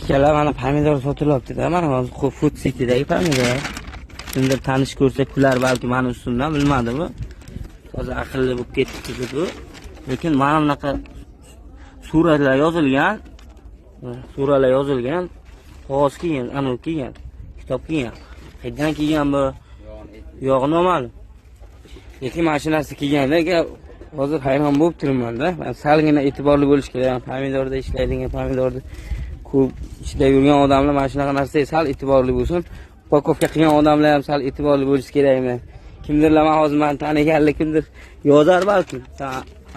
Akalar, mana pomidor sotilyapti-da, mana hozir Food City'dagi pomidor. Kimdir tanish ko'rsa kular balki mani ustimdan, bilmadim. Hozir aqlli bo'lib ketibdi bu. Lekin mana bunaqa suratlar yozilgan, suralar yozilgan, qog'oz kelgan, anavi kelgan, kitob kelgan. Qayerdan kelgan bu? Yo'q, noma'lum. Lekin mana shu narsa kelganda, aka, hozir hayron bo'lib turibman-da. Man salgina e'tiborli bo'lish kerak. Pomidorda ishlaydigan, pomidorni ko'p ichida yurgan odamlar mana shunaqa narsaga sal e'tiborli bo'lsin. Упаковка qilgan odamlar ham sal e'tiborli bo'lishi kerakmi? Kimdirlar man hozir mani taniganlar, kimdir yozar balkim. "San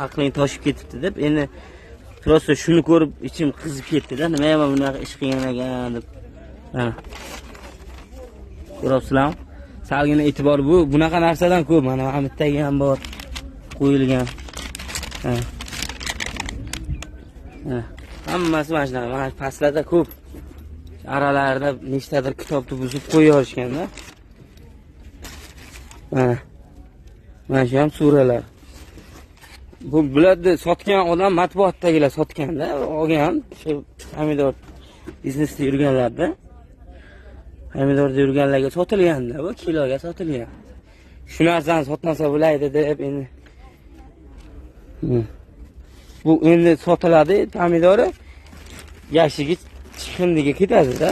aqling toshib ketibdi", deb. Endi просто shuni ko'rib ichim qizib ketdi-da. Nima ham bunaqa ish qilgan ekan deb. Mana. Ko'ryapsizlarmi? Salgina e'tibor, bu bunaqa narsadan ko'p. Mana bittagi ham bor qo'yilgan. Ha. Ha. Hammasi mana shunaqa. Mana pastlarda ko'p. Aralarida nechtadir kitobni buzib qo'yib yuborishganda. Mana. Mana shu ham suralar. Bu bularni sotgan odam matbuotdagilar sotganda, olgan shu pomidor biznesda yurganlarda. Pomidorda yurganlarga sotilganda, bu kiloga sotilgan. Shu narsani sotmasa bo'ladi deb endi. Bu endi sotiladi pomidori, yashigi chiqindiga ketadi-da.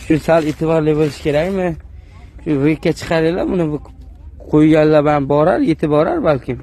Shu sal e'tiborli bo'lish kerakmi? Shu выкуп ga chiqaringlar buni, bu qo'yganlar bilan borar, yetib borar balkim.